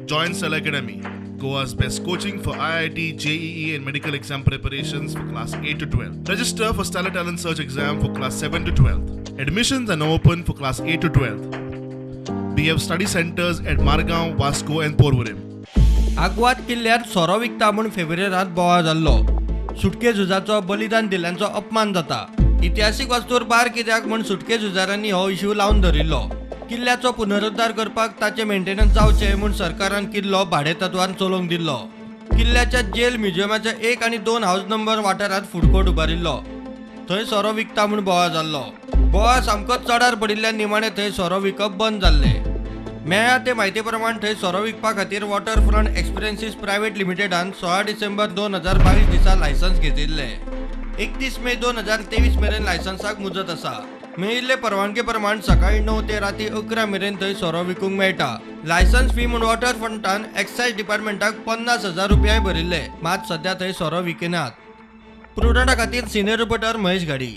Join Stellar Academy, Goa's best coaching for IIT, JEE, and medical exam preparations for class 8 to 12. Register for Stellar Talent Search exam for class 7 to 12. Admissions are now open for class 8 to 12. We have study centers at Margao, Vasco, and Porvorim. Aguada किल्ल्यार सोरो विकता म्हूण फेब्रेरांत बोवाळ जाल्लो. सुटके झुजाचो बलिदान दिल्ल्यांचो अपमान जाता. इतिहासीक वास्तूर बार कित्याक म्हूण सुटके झुजाऱ्यांनी हो इश्यू लावन धरिल्लो. किल्ल्याचो पुनरुद्धार करपाक ताचें मेंटेनन्स जावचें म्हूण सरकारान किल्लो भाडे तत्वान चलोवंक दिल्लो. किल्ल्याच्या जेल म्युझियमाच्या 1 आनी 2 हावज नंबर वाठारांत फूड कोर्ट उबारिल्लो. थंय सोरो विकता म्हूण बोवाळ जाल्लो. बोवाळ सामकोच चडार पडिल्ल्यान निमाणें थंय सोरो विकप बंद जाल्लें. मेळ्ळ्या ते म्हायती प्रमाण थंय सोरो विकपा खातीर वॉटर फ्रंट एक्सपिरियन्सीस प्रायव्हेट लिमिटेडान 16 डिसेंबर 2022 दिसा लायसन्स घेतिल्लें. 31 मे 2023 मेरेन लायसन्साक मुजत आसा. मेळिल्ले परवानगे प्रमाण सकाळीं 9 ते राती 11 मेरेन थंय सोरो विकूंक मेळटा. लायसन्स फी म्हूण वॉटर फ्रंटान एक्सायज डिपार्टमेंटाक 50,000 रुपयाय भरिल्ले. मात सध्या थंय सोरो विकिनात. प्रुडंटा खातीर सिनियर रिपोर्टर महेश घाडी.